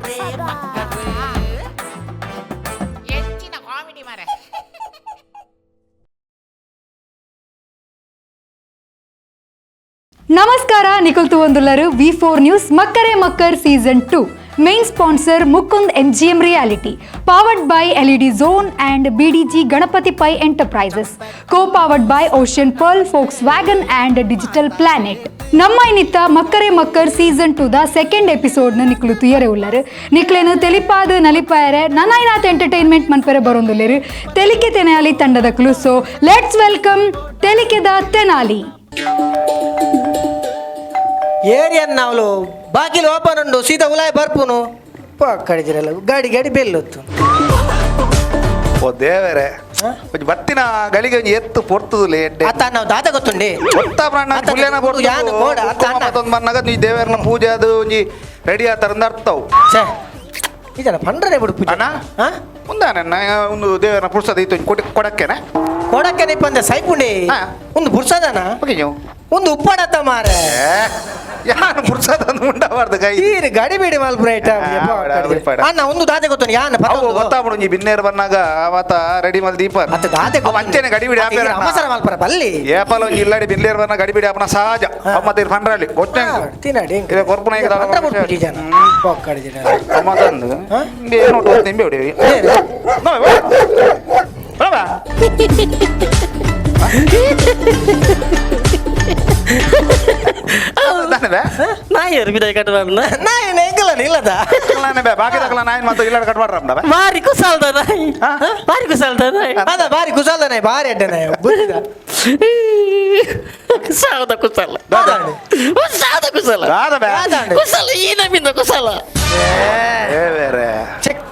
ಮಕ್ಕರೇ ಮಕ್ಕರೇ ಹೆಚ್ಚಿನ ಕಾಮಿಡಿ ಮಾರೆ. ನಮಸ್ಕಾರ, Nikhil ತುವಂದುಲ್ಲರು V4 news Makkare Makkar season 2 main sponsor Mukund MGM realty, powered by LED zone and BDG Ganapathi Pai enterprises, co powered by ocean pearl, Volkswagen and digital planet. ನಮ್ಮ ಇನ್ನಿತ್ತ ಮಕ್ಕರೆ ಮಕ್ಕರ್ season 2 the second ಎಪಿಸೋಡ್ನ ನಿಕ್ಲು ತುಯರೆ ಉಲ್ಲರು. ನಿಕ್ಲೇನು ತೆಲಿಪಾದು ನಲಿಪಾಯರೆ ನನಾಯ್ನಾಥ್ ಎಂಟರ್ಟೈನ್ಮೆಂಟ್ ಮನ್ಪೆರೆ ಬರೊಂದುಲ್ಲೇರು ತೆಲಿಕೆ Tenali ತಂಡದಕ್ಲು. So let's welcome ತೆಲಿಕೆದ Tenali. Area ನಾವ್ಲು ಬಾಗಿಲು ಓಪನ್ ಉಂಡು, ಸೀದಾ ಉಲಾಯ್ ಬರ್ಪುನು ಪಕ್ಕಡಿಜಿರಲ್ಲ, ಗಾಡಿ ಗಾಡಿ ಬೆಲ್ಲೊತ್ತು. ಓ ದೇವರೇ, ಒಂಜಿ ಬತ್ತಿನ ಗಳಿಗೆ ಒಂಜಿ ಎತ್ತು ಪೊರ್ತುದುಲೆ ಎಡ್ಡೆ. ಅತ್ತ ನಾವು ದಾದ ಗೊತ್ತುಂಡೆ. ಗೊತ್ತಾ ಪ್ರಾಣ ಅತ್ತ ಪುಲ್ಯನ ಪೊರ್ತು. ಯಾನ್ ಗೋಡ, ಅತ್ತ ಅಣ್ಣ. ಮತ್ತೊಂದು ಬನ್ನಗ ನೀ ದೇವರನ ಪೂಜೆ ಅದು ಒಂಜಿ ರೆಡಿ ಆತರಂದ ಅರ್ಥವು. ಛೇ, ಇದನ್ನ ಪಂಡ್ರನೆ ಬಿಡು ಪೂಜೆ. ಅಣ್ಣ? ಹಾ? ಮುಂದಾನೆ ಒಂದು ದೇವರನ ಪುರ್ಸದ ಇತ್ತು ಒಂಜಿ ಕೊಟ್ಟ ಕೊಡಕ್ಕೆನೆ. ಕೊಡಕ್ಕೆ ನಿಪ್ಪಂದೆ ಸೈಪುಂಡೆ. ಹಾ. ಒಂದು ಬುರ್ಸದನ. ಓಕೆ ನೀವು. ಒಂದು ಉಪ್ಪಾಡತ್ತ ಮಾರೆ. ಏ, ಯಾನು ಪುರ್ಸದ ಅಂದ್ ಉಂಡಬಾರ್ದು ಕೈ. ಈ ಗಾಡಿ ಬೇಡಿ ಮಲ್ಪುರ ಐಟ. ಹಾ, ಬೇಡ, ಬೇಡ. ಅಣ್ಣ, ಒಂದು ದಾದೆ ಗೊತ್ತು ಯಾನ್. ಅವು ಗೊತ್ತಾಗ್ಬಿಡು, ಒಂಜಿ ಬಿನ್ನೇರು ಬನ್ನಾಗ ಆವತ್ತ ರೆಡಿ ಮಲ್ ದೀಪ. ಅತ್ತ ದಾದೆ. ಅವ ಅಂಚೆನೆ ಗಡಿ ಬಿಡಿ ಆಪೇರ. ಅವಸರ ಮಲ್ಪರ ಬಲ್ಲಿ. ಏಪಲ ಒಂಜಿ ಇಲ್ಲಾಡಿ ಬಿನ್ನೇರು ಬನ್ನ ಗಡಿ ಬಿಡಿ ಆಪನ ಸಹಜ. ಅವ ಮತ್ತೆ ಪಂಡ್ರಲ್ಲಿ ಗೊತ್ತೇ. ತಿನ್ನಡಿ. ಇದೆ ಕೊರ್ಪುನ ಈಗ ದಾದ ಪಂಡ್ರ ಬಿಡ್ಪು ಜನ. ಪಕ್ಕಡಿಜಿರ. ಅಮ್ಮ ತಂದು. ಹಾ? ಏನು ನಿಂಬೆ ಹೊಡಿ. ನಾಯರು ಬಿದಾಯ ಕಟ್ಟಬಾರ್ದ. ನಾಯಿ ಎಂಗಲ ನಿಲ್ಲದ. ಬಾಕಿ ತಕಲ ನಾಯಿ ಮತ್ತೆ ಇಲ್ಲ ಕಟ್ ಮಾಡ್ರಮ್ಮ. ಬಾರಿ ಕುಸಾಲ್ದ ನಾಯಿ, ಬಾರಿ ಕುಸಾಲ್ದ ನಾಯಿ. ಅದ ಬಾರಿ ಕುಸಾಲ್ದ ನಾಯಿ, ಬಾರಿ ಅಡ್ಡ ನಾಯಿ ಬುದ್ಧಿದ. ಸಾವದ ಕುಸಲ, ಸಾವದ ಕುಸಲ. ದಾದಾಂಡೆ. ಕುಸಲ ಈ ನಮ್ಮಿಂದ ಕುಸಲ. ಏ ಬೇರೆ. ಚೆಕ್.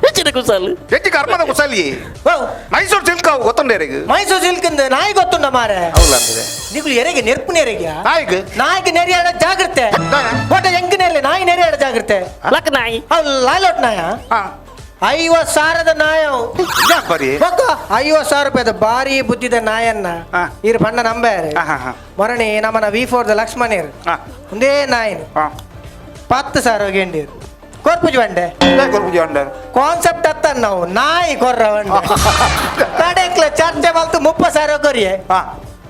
ಹೆಚ್ಚಿನ ಕುಸಲ್. ಹೆಚ್ಚು ಕರ್ಮದ ಕುಸಲಿ. ಓ. ಮೈಸೂರು ಸಿಲ್ಕ್ ಅವು ಗೊತ್ತುಂಡೇರಿ. ಮೈಸೂರು ಸಿಲ್ಕ್ ನಾಯಿ ಗೊತ್ತುಂಡ ಮಾರೆ. ಹೌಲ್ಲ ಅಂದಿದೆ. ನಿಗುಲು ಎರೆಗೆ ನೆರ್ಪು ನೆರೆಗೆ. ನಾಯಿಗೆ ನಾಯಿಗೆ ನೆರೆಯಾಡ ಜಾಗ್ರತೆ. ಒಟ್ಟ ಹೆಂಗ್ ನೆರಲಿ ನಾಯಿ ನೆರೆಯಾಡ ಜಾಗ್ರತೆ. ಲಕ್ ನಾಯಿ. ಅವ್ ಲಾಲೋಟ್ ನಾಯ. ಹಾ. 50,000ದ ನಾಯ ಅವು. ಯಾಕ್ ಬರಿ? ಬೊಕ್ಕ 50,000 ರೂಪಾಯಿದ ಭಾರಿ ಬುದ್ಧಿದ ನಾಯನ್ನ. ಹಾ. ಇರ್ ಬಣ್ಣ ನಂಬ್ಯಾರೆ. ಹಾ, ಹಾ, ಹಾ. ಮೊರಣಿ ನಮ್ಮನ V4 the ಲಕ್ಷ್ಮಣೇರ್. ಹಾ. ಒಂದೇ ನಾಯಿನ ಹಾ. 10,000 ಗೆಂಡಿರು ಕೊರ್ಪುಜಿ ಬಂಡೆ. ಯಾಕ್ ಕೊರ್ಪುಜಿ ಅಂಡರ್? ಕಾನ್ಸೆಪ್ಟ್ ಅತ್ತ ನಾವು ನಾಯಿ ಕೊರ್ರ ಬಂಡೆ ಕಡೆಕ್ಲ ಚರ್ಚೆ ಮಲ್ತು 30,000 ಕೊರಿಯೆ. ಹಾ.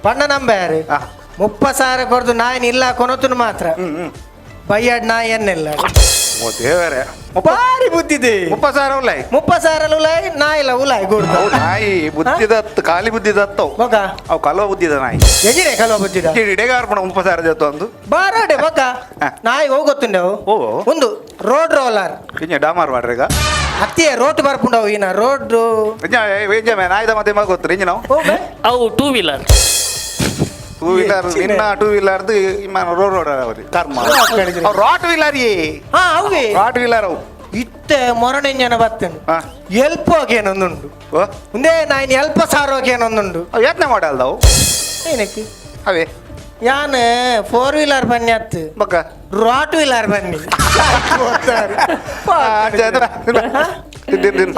ಬಣ್ಣ ನಂಬ್ಯಾರೆ. ಹಾ. 30,000 ಕೊರ್ದು ನಾಯಿನ ಇಲ್ಲ ಕೊನತುನು ಮಾತ್ರ. ಹ್ಮ್ ಹ್ಮ್ ಬೈಯಾಡ್ ನಾಯಿ ಎನ್ನೆಲ್ಲ. ಓ ದೇವರೇ. ಭಾರಿ ಬುದ್ಧಿದೆ. 30,000 ಉಲ್ಲ. 30,000 ಉಲಾಯ್ ನಾಯಿಲ ಉಲಾಯ್ ಗುಡ್ದ. ಅವು ನಾಯಿ ಬುದ್ಧಿದತ್ತು, ಖಾಲಿ ಬುದ್ಧಿದತ್ತವು. ಬೊಕ. ಅವು ಕಲವ ಬುದ್ಧಿದ ನಾಯಿ. ಎಜಿರೆ ಕಲವ ಬುದ್ಧಿದ. ಇಡೇಗಾರ್ಪಣ 30,000 ಜೊತೆ ಒಂದು. ಬಾರಾಡೆ ಬೊಕ. ಹಾ. ನಾಯಿ ಹೋಗೊತ್ತುಂಡವು. ಓ. ಒಂದು ರೋಡ್ ರೋಲರ್. ಇಂಜ ಡಾಮಾರ್ ಮಾಡ್ರಿ ಈಗ. ಅತ್ತಿಯ ರೋಡ್ ಬರ್ಪುಂಡವು ಈನ ರೋಡ್. ಇಂಜ ಇಂಜ ನಾಯಿದ ಮತ್ತೆ ಮಗ ಗೊತ್ತು ಇಂಜ ನಾವು. ಹೋಗ. ಅವು two wheeler. Two wheeler. ಹೆಚ್ಚಿನ. ನಿನ್ನ ಟೂ ವೀಲರ್ದು ಇಮ್ಮ ರೋಡ್ ರೋಡ್ ಅವರಿ ಕರ್ಮ. ಹಾ, ರಾಟ್ ವೀಲರ್ ಈ. ಹಾ ಅವೇ. ರಾಟ್ ವೀಲರ್ ಅವು. ಇತ್ತೆ ಮೊರಣಿಂಜನ ಬತ್ತೇನು. ಹಾ. ಎಲ್ಪ ಏನೊಂದುಂಡು. ಓ. ಒಂದೇ ನಾಯಿನ ಎಲ್ಪ ಸಾರೋಗೇನೊಂದುಂಡು. ಅವು ಯತ್ನೆ ಮಾಡಲ್ದವು. ಏನಕ್ಕೆ? ಅವೇ. ಯಾನ್ ಫೋರ್ ವೀಲರ್ ಬನ್ನಿ ಅತ್ತು. ಬಕ್ಕ. ರಾಟ್ ವೀಲರ್ ಬನ್ನಿ.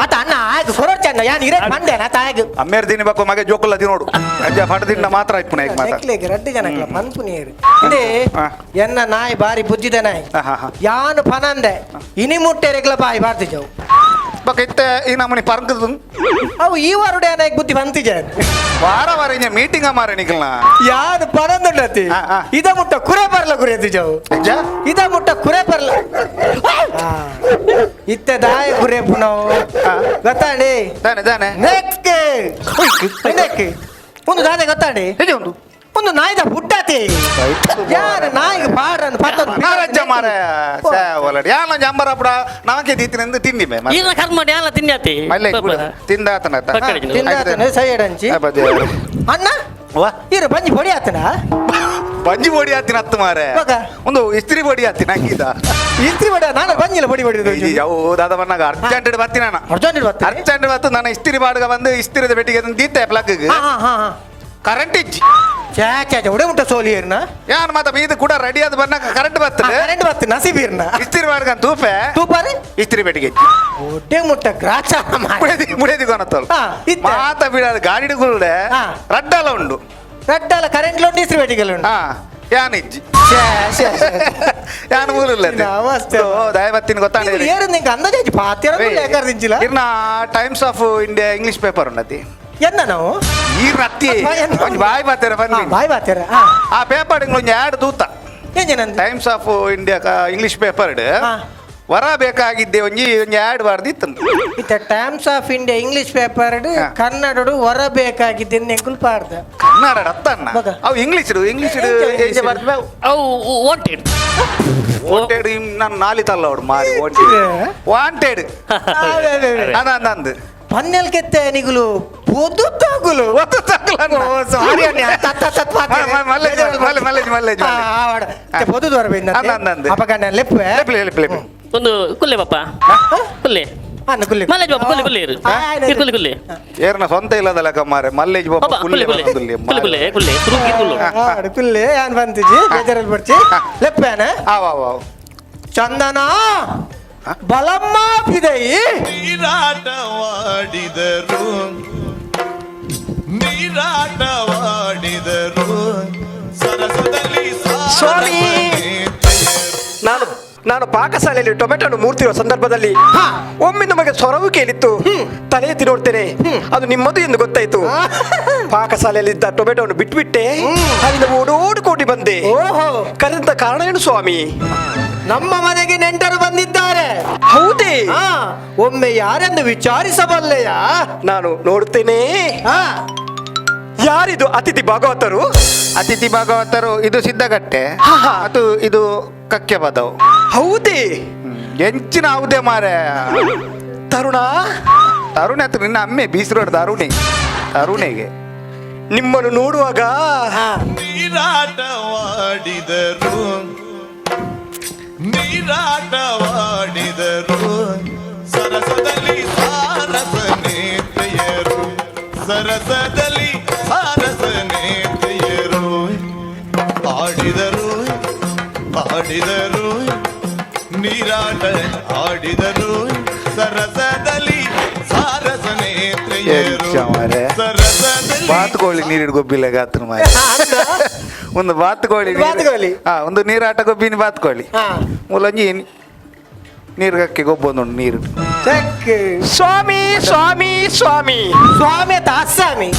ಅತ್ತ ಅಣ್ಣ ಆಗ ಕೊರೋಡ್ ಚಂದ ಯಾನ್ ಇರೇ ಬಂದೆ ಅತ್ತ ಆಗ. ಅಮ್ಮೇರ್ ದಿನ ಬಕ್ಕ ಮಗೆ ಜೋಕುಲ್ಲ ತಿನ್ನೋಡು ಅಜ್ಜ ಫಟ ತಿನ್ನ ಮಾತ್ರ ಇಪ್ಪುನ ಈಗ ಮಾತ್ರ. ನೆಕ್ಲೆಗ್ ರಡ್ಡು ಜನಕ್ಲ ಪನ್ಪುನಿಯರು ಇಂದೇ. ಹಾ. ಎನ್ನ ನಾಯಿ ಬಾರಿ ಬುದ್ಧಿದ ನಾಯಿ. ಹಾ, ಹಾ, ಹಾ. ಯಾನು ಪನಂದೆ ಇನಿ ಮುಟ್ಟೆರೆಗ್ಲ ಬಾಯಿ ಬಾರ್ತಿಜವು. ಬಕ್ಕ ಇತ್ತೆ ಈ ನಮ್ಮನಿ ಪರಂಕದ. ಅವು ಈ ವಾರುಡೆ ನಾಯಿಗೆ ಬುದ್ಧಿ ಬಂತಿಜ. ವಾರ ವಾರ ಇಂಜ ಮೀಟಿಂಗ್ ಮಾರ ನಿಕಲ್ನ. ಯಾನು ಪನಂದುಂಡತಿ. ಹಾ, ಹಾ. ಇದ ಮುಟ್ಟ ಕುರೆ ಬರ್ಲ ಕುರಿಯತಿಜವು. ಅಜ್ಜ. ಇದ ಮುಟ್ಟ ಕುರೆ ಬರ್ಲ. ಹಾ. ಇತ್ತೆ ದಾಯ ಕುರೆ ಪುನವು. ಹಾ. ಗೊತ್ತಾಂಡಿ. ದಾನೆ ದಾನೆ. ನೆಕ್ ನೆಕ್ ಒಂದು ದಾದೆ ಗೊತ್ತಾಂಡಿ. ಹೇಗೆ ಉಂಟು? ಒಂದು ನಾಯಿದ ಪುಟ್ಟಾತಿ ಯಾರು ನಾಯಿಗೆ ಪಾಡನ್ನು ಪತ್ತೊಂದು. ನಾರಜ್ಜ ಮಾರ ಒಲಡಿ ಯಾನ ಜಂಬರ ಅಪ್ಪಡ ನಮಕೆ ದೀತಿನಿಂದ ತಿಂಡಿ ಮೇ. ಈನ ಕರ್ಮ ಯಾಲ ತಿನ್ಯಾತಿ. ಮಲ್ಲೆ ತಿಂದಾತನ. ತಿಂದಾತನ ಸೈಡಂಚಿ ಅಣ್ಣ. ವಾ. ಇರು ಬಂಜಿ ಪೊಡಿ ಆತನ. ಬಂಜಿ ಬೊಡಿ ಆತಿನ ಹತ್ತು ಮಾರೆ. ಬೊಕ? ಒಂದು ಇಸ್ತ್ರಿ ಬೊಡಿ ಆತಿನ ಹಂಗಿದ. ಇಸ್ತ್ರಿ ಬಡ ನಾನು ಬಂಜಿಲ್ಲ ಪೊಡಿ ಬಡಿ. ಯಾವ ದಾದ ಬನ್ನಾಗ ಅರ್ಜೆಂಟ್ ಬರ್ತೀನಿ ನಾನು. ಅರ್ಜೆಂಟ್ ಬರ್ತೀನಿ. ಅರ್ಜೆಂಟ್ ಬತ್ತು ನಾನು ಇಸ್ತ್ರಿ ಬಾಡ್ಗ ಬಂದು ಇಸ್ತ್ರಿದ ಪೆಟ್ಟಿಗೆ ದೀತೆ ಪ್ಲಗ್. ಹಾ ಹಾ ಹಾ ಹಾ ಕರೆಂಟ್ ಇಜ್ಜಿ. ಛೇ ಛೇ ಛೇ, ಉಡೆ ಮುಟ್ಟ ಸೋಲಿಯರ್ನ. ಯಾನ್ ಮಾತ ಬೀದು ಕೂಡ ರೆಡಿ ಆದ ಬನ್ನಾಗ ಕರೆಂಟ್ ಬರ್ತದೆ. ಕರೆಂಟ್ ಬರ್ತೀನಿ ನಸೀಬಿರ್ನ. ಇಸ್ತ್ರಿ ಬಾಡ್ಗ ತೂಪೆ. ತೂಪಾರಿ. ಇಸ್ತ್ರಿ ಪೆಟ್ಟಿಗೆ ಇಜ್ಜಿ. ಒಡ್ಡೆ ಮುಟ್ಟ ಗ್ರಾಚಾರ ಮಾರ್ರೆ. ಮುಡೇದಿ ಮುಡೇದಿ ಕೊನತ್ತಲ್. ಹಾ, ಇತ್ತೆ. ಮಾತ ಬಿಡ ಗಾಡಿಡುಗುಳ್ಳೆ. ಹಾ. ರಡ್ಡಲ ಉಂಡು. ರಡ್ಡಲ ಕರೆಂಟ್ ಲೋನ್ ಇಸ್ತ್ರಿ ಪೆಟ್ಟಿಗೆಲ್ಲ ಉಂಟು. ಹಾ. ಯಾನ್ ಇಜ್ಜಿ. ಛೇ, ಛೇ, ಛೇ. ಯಾನ್ ಮೂಲುಲ್ಲ. ನಮಸ್ತೆ. ದಯಬತ್ತಿನ ಗೊತ್ತಾಂಡ. ನೀವು ಏರು ನಿಂಗೆ ಅಂದಾಜು ಪಾತಿರ ಲೇಕರ್ ದಿಂಚಿಲ್ಲ. ಇರ್ನ Times of India English paper ಉಂಡತಿ. ಎನ್ನ ನಾವು ಈ ರತ್ತಿ. ಅಪ್ಪ, ಎನ್ನ? ಒಂಜಿ ಬಾಯಿ ಬಾತೆರ ಬನ್ನಿ. ಬಾಯ್ ಬಾತಿರ. ಆ ಪೇಪರ್ ಒಂಜಿ add Dhootha. ಏನೇನಂತ? Times of India English paper ವರ ಬೇಕಾಗಿದ್ದೆ ಒಂಜಿ ಒಂಜಿ ಆಡ್ ಬಾರ್ದಿತ್ತು. ಇತ್ತ Times of India English paper ಕನ್ನಡಡು ಹೊರ ಬೇಕಾಗಿದ್ದೀನಿ ಎಂಕುಲ್ ಪಾಡ್ದ. ಕನ್ನಡ ರತ್ತನ್ನ. ಬಗ. ಅವು ಇಂಗ್ಲಿಷ್ ಇಂಗ್ಲಿಷ್. ಎಂಚ English? ಅವು ವಾಂಟೆಡ್. ವಾಂಟೆಡ್, ನಾನು ನಾಲಿ ತಲ್ಲ ಅವಡು ಮಾರಿ ವಾಂಟೆಡ್ ವಾಂಟೆಡ್ ಅದ ಅಂದ. ಪನ್ನೆಲ್ ಕೆತ್ತೆ ನಿಗುಲು ಪೊದು ತಾಗುಲು. ಸಾರಿ ಅಣ್ಣ, ತತ್ ತತ್ ತತ್ ಪಾತೆರೆ. ಮಲ್ಲೇಜ್ ಮಲ್ಲೇಜ್ ಮಲ್ಲೇಜ್ ಮಲ್ಲೇಜ್. ಆ, ಆವಡ. ಮತ್ತೆ ಪೊದು ದೊರ ಬೈಂದ. ಅಂದ, ಅಂದ, ಅಂದ. ಅಪಗಣ್ಣ ಲೆಪ್ಪೆ. ಲೆಪ್ಲೆ ಲೆಪ್ಲೆ ಲೆಪ್ಲೆ. ಒಂದು ಕುಲ್ಲೆ ಪಾಪ, ಕುಲ್ಲೆ. ಅನ್ನ ಕುಲ್ಲೆ. ಮಲ್ಲೇಜ್ ಪಾಪ, ಕುಲ್ಲೆ ಕುಲ್ಲೆ ಇರು. ಆ, ಆಯ್ತು. ಇರು, ಕುಲ್ಲೆ ಕುಲ್ಲೆ. ಏರ್ನ ಸ್ವಂತ ಇಲ್ಲದಲ್ಲ ಮಾರೆ ಮಲ್ಲೇಜ್ ಬಾಪ. ಪಾಪ ಕುಲ್ಲೆ ಕುಲ್ಲೆ ಕುಲ್ಲೆ ಬಂದುಲ್ಲೆ. ಕುಲ್ಲೆ ಕುಲ್ಲೆ ಕುಲ್ಲೆ ಸುರುಕಿ ಕುಲ್ಲು. ಆವಡ ಕುಲ್ಲೆ ಯಾನ್ ಬಂತಿಜಿ ಬೇಜಾರಲ್ಲಿ ಬರ್ಚಿ ಲೆಪ್ಪೇನ. ಆವ್ ಆವ್ ಆವ್. ಚಂದನ ಬಲಮ್ಮ ಪಿದೈ. ನೀರಾಟವಾಡಿದರು ನೀರಾಟವಾಡಿದರು ಸರಸದಲ್ಲಿ. ಸ್ವಾಮಿ! ನಾನು ನಾನು ಪಾಕಶಾಲೆಯಲ್ಲಿ ಟೊಮೆಟೊ ಮೂರ್ತಿರುವ ಸಂದರ್ಭದಲ್ಲಿ ಒಮ್ಮೆ ನಮಗೆ ಸ್ವರವು ಕೇಳಿತ್ತು. ತಲೆ ಎತ್ತಿ ನೋಡ್ತೇನೆ, ಅದು ನಿಮ್ಮದು ಎಂದು ಗೊತ್ತಾಯ್ತು. ಪಾಕಶಾಲೆಯಲ್ಲಿದ್ದ ಟೊಮೆಟೊವನ್ನು ಬಿಟ್ಬಿಟ್ಟೆ, ಅಲ್ಲಿಂದ ಓಡೋಡಿಕೊಂಡು ಬಂದೆ. ಓಹೋ. ಕರೆದಂತ ಕಾರಣ ಏನು ಸ್ವಾಮಿ? ನಮ್ಮ ಮನೆಗೆ ನೆಂಟರು ಬಂದಿದ್ದಾರೆ. ಹೌದೇ? ಒಮ್ಮೆ ಯಾರೆಂದು ವಿಚಾರಿಸಬಲ್ಲೆಯಾ? ನಾನು ನೋಡುತ್ತೇನೆ. ಯಾರಿದು ಅತಿಥಿ ಭಾಗವತರು? ಅತಿಥಿ ಭಾಗವತರು, ಇದು ಸಿದ್ಧಗಟ್ಟೆ. ಹಾ, ಹಾ. ಅದು ಇದು ಕಕ್ಕೆ ಬದವು. ಹೌದೇ? ಎಂಚಿನ ಹೌದೇ ಮಾರೆ? ತರುಣ. ತರುಣ್ ಹತ್ರ ನಿನ್ನ ಅಮ್ಮೆ ಬೀಸರೋಡ್ ತರುಣಿ ತರುಣಿಗೆ. ನಿಮ್ಮನ್ನು ನೋಡುವಾಗ ನೀರಾಟವಾಡಿದರು ನೀರಾಟವಾಡಿದರು ಸರಸದಲ್ಲಿ ಸಾರಸನೇತೆಯರು ಸರಸದಲ್ಲಿ ಸಾರಸನೇತೆಯರು ಆಡಿದರು ಆಡಿದರು ನೀರಾಟ ಆಡಿದರು ಸರಸದಲ್ಲಿ ಸಾರಸನೇತ್ರೆಯರು ಎಂಚ ಮಾರ್ರೆ. ಸರಸದಲ್ಲಿ. ಬಾತುಕೋಳಿ ನೀರಿಡ್ ಗೊಬ್ಬಿಲ್ಲ ಗಾತ್ರ ಮಾರೆ. ಒಂದು ಬಾತುಕೋಳಿ ನೀರು- ಬಾತುಕೋಳಿ? ಹಾ, ಒಂದು ನೀರಾಟ ಗೊಬ್ಬಿನ ಬಾತುಕೋಳಿ. ಮೂಲಂಜಿ ನೀರು ಕಕ್ಕೆ ಗೊಬ್ಬೊಂದುಂಟು ನೀರು. ಚೆಕ್. ಸ್ವಾಮಿ ಸ್ವಾಮಿ ಸ್ವಾಮಿ. ಸ್ವಾಮಿ ಅತ್ತ ಅಸ್ಸಾಮಿ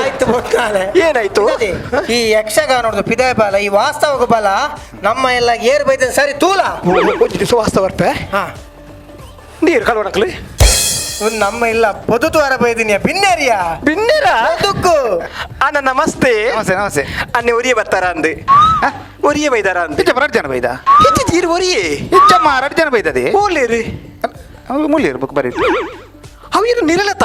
ಆಯ್ತು ಬೊಟ್ಟಾಲೆ. ಏನಾಯ್ತು? ಅದೇ, ಈ ಯಕ್ಷಗಾನದ ಪಿದಾಯ ಬಾಲ ಈ ವಾಸ್ತವ ಬಲ ನಮ್ಮ ಎಲ್ಲ ಏರ್ ಬೈದ ಸರಿ ತೂಲ. ವಾಸ್ತವ ಬರ್ಪೆ. ನೀರು ಕಲ್ವಣಕ್ಲಿ. ಒಂದು ನಮ್ಮ ಇಲ್ಲ ಬದುತು ವಾರ ಬೈದಿನಿಯ ಬಿನ್ನೇರಿಯ. ಬಿನ್ನೆರ. ಬದುಕು. ಅಣ್ಣ ನಮಸ್ತೆ. ನಮಸ್ತೆ ನಮಸ್ತೆ. ಅನ್ನೆ ಒರಿಯ ಬರ್ತಾರ ಅಂದೆ, ಒರಿಯ ಬೈದಾರ ಅಂದೆ. ಇಚ್ಚ ರಡ್ ಜನ ಬೈದ. ಹೆಚ್ಚು ನೀರು ಒರಿಯೇ. ಇಚ್ಚಮ್ಮ ರಡ್ ಜನ ಬೈದದೆ. ಓಲೇರಿ. ಮೂಲಿ ಇರ್ಬೇಕು ಬರೀ. ಅವು ನಿರಲತ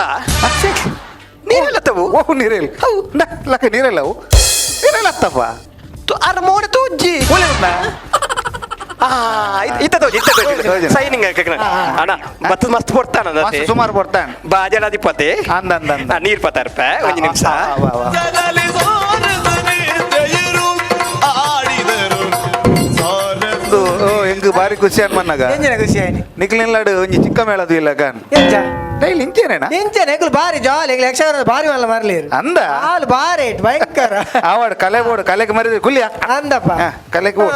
ನೀರಲತವು. ಓ ನೀರಿಲ್ಲ. How. ಲಕ್ಕ ನೀರಿಲ್ಲ, ಅವು ನೀರಿಲ್ಲ ಅತ್ತಪ್ಪ. ಅರ ಮೋಡ ತೋಜ್ಜಿ. ಮೂಲೆ ಉಂಟಾ? ಆ ಇತ್ತ ತೋಜಿ ಇತ್ತ ತೋಜಿ. ತೋಜಿ. ಸೈನಿಂಗ್ ಅಣ್ಣ ಬತ್ತದ ಮಸ್ತ್ ಕೊಡ್ತಾನ. ಮಸ್ತ್ ಸುಮಾರು ಕೊಡ್ತಾನೆ. ಬಾಜಲಾದಿಪತೆ. ಅಂದ ಅಂದ ಅಂದ. ನೀರ್ ಪತಾರ್ಪ ಒಂಜಿ ನಿಮಿಷ. ಆ, ವಾ, ವಾ. ಸರಸದಲ್ಲಿ ಸಾರಸನೇತೆಯರು ಆಡಿದರು ಸಾರಸ. ಒಂದು, ಓ, ಎಂಗ್ ಬಾರಿ ಖುಷಿ ಅನ್ಮನ್ನಾಗ. ಎಂಜಿನ ಖುಷಿ ಆಯ್ನಿ? ನಿಕ್ಲಿನ್ಲಾಡು ಒಂಜಿ ಚಿಕ್ಕ ಮೇಳದು ಇಲ್ಲ ಗಾನ್. ಎಂಚ? ಡೈಲಿ ಇಂಚೇನೇನಾ? ಎಂಚ ನೆಗ್ಲು ಬಾರಿ ಜಾಲಿ ಯಕ್ಷಗಾನ ಬಾರಿ ಮಲ್ಲ ಮರಲಿ. ಅಂದ? ಹಾಲು ಬಾರಿ ಇಟ್ಟು ಭಯಂಕರ. ಆವಾಡ್ ಕಲೆ ಬೋಡು ಕಲೆಗೆ ಮರಿದ ಕುಲ್ಯ. ಅಂದಪ್ಪ. ಕಲೆಗೆ ಬೋಡು.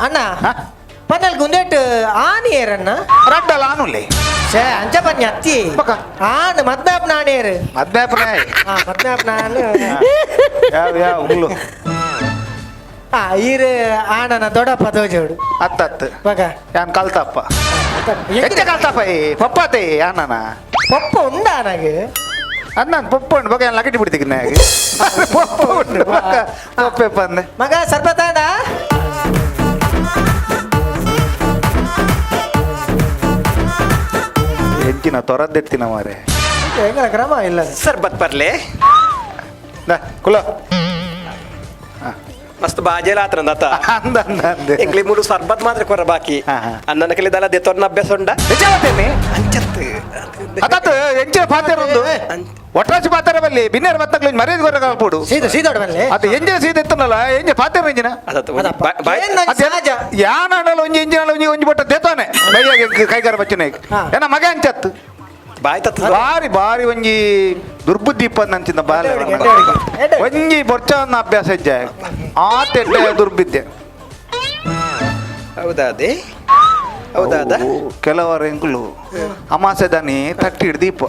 ಅಣ್ಣ. ಹಾ? ಪನ್ನಲ್ ಗುಂದೇಟ್ ಆನಿ ಏರಣ್ಣ. ರಡ್ಡಲ್ಲ ಆನುಲೆ. ಛೇ ಅಂಚ ಪನ್ನಿ ಅತ್ತಿ. ಪಕ್ಕ. ಆನ್ ಮದ್ನಾಪ್ ನಾನೇರು. ಮದ್ಮೇಪನೇ. ಮದ್ನಾಪ್ ನಾನು. ಯಾವ ಯಾವ ಹುಲ್ಲು. ಈರು ಆಣನ ದೊಡ್ಡಪ್ಪ ತೋಜೋಡು. ಅತ್ತತ್ತು. ಮಗ. ಯಾನ್ ಕಲ್ತಪ್ಪ ಎಂಚ ಕಲ್ತಪ್ಪ ಏ ಪಪ್ಪಾತೆ ಯಾನನ. ಪಪ್ಪ ಉಂಡ ನನಗೆ. ಅನ್ನ ಪಪ್ಪ ಉಂಡು ಬೊಕ ಯಾನ್ ಲಕಟಿ ಬಿಡ್ತಿಗೆ ಪಪ್ಪ ಉಂಡು ಬೊಕ ಪಪ್ಪೆ ಪಂದೆ. ಮಗ ಸರ್ಬತಾಂಡ. ಎಂಚಿನ ತೊರದ್ದೆತ್ತಿನ ಮಾರೆ. ಎಂಗಲ ಕ್ರಮ ಇಲ್ಲ ಅದು. ಸರ್ಬತ್ ಪರ್ಲೆ. ದಾ, ಕುಲ. ಮಸ್ತ್ ಬಾಜೆಲ ಆತ್ರ ಅಂದ ಅಂದ ಅಂದೆ. ಎಂಗ್ಲಿ ಮೂರು ಸರ್ಬತ್ ಮಾತ್ರ ಕೊರ ಬಾಕಿ. ಹಾ, ಹಾ. ಅನ್ನನ ಕಲಿ ದಲ ದೆತ್ತೊರ್ನ ಅಭ್ಯಾಸ ಉಂಡ. ನಿಜವಾತೇನೆ. ಅಂಚತ್ತು. ಅದಾತು ಎಂಚಿನ ಪಾತ್ರ ಒಂದು ಒಟ್ರಾಸಿ ಪಾತ್ರ ಬಲ್ಲಿ ಬಿನ್ನೇರು ಬತ್ತಗ್ಲು ಮರ್ಯಾದೆ ಕೊರ ಕಲ್ಪುಡು. ಸೀದ ಸೀದೋಡ ಬಲ್ಲೆ. ಅದು ಎಂಜಿನ ಸೀದ ಎತ್ತನಲ್ಲ ಎಂಜ ಪಾತ್ರ ಎಂಜಿನ. ಅದತ್ತು. ಅದಪ್ಪ. ಬಾಯ್. ಏನ್ ನಂಗೆ ಸಹಜ. ಯಾನಾಡಲ ಒಂಜಿ ಎಂಜಿನ ಒಂಜಿ ಒಂಜಿ ಬೊಟ್ಟ ದೇತಾನೆ ಬೈಯಾಗೆ ಕೈಗಾರ ಬಚ್ಚನೆ. ಹಾ. ಏನ ಮಗ ಅಂಚತ್ತು. ಬಾಯ್ ತತ್ತದ. ಬಾರಿ ಬಾರಿ ಒಂಜಿ ದುರ್ಬುದ್ಧಿ ಇಪ್ಪಂದಂಚಿನ ಬಾಲೆ. ಎಡ್ಡೆ. ಒಂಜಿ ಬೊರ್ಚವನ್ನ ಅಭ್ಯಾಸ ಇಜ್ಜೆ ಆತ ಎಡ್ಡೆ ದುರ್ಬಿದ್ದೆ. ಹೌದಾದೆ, ಹೌದಾದ. ಅವು ಕೆಲವರು ಎಂಕುಲು ಅಮಾಸೆ ದನಿ ತಟ್ಟಿ ಹಿಡ್ದೀಪ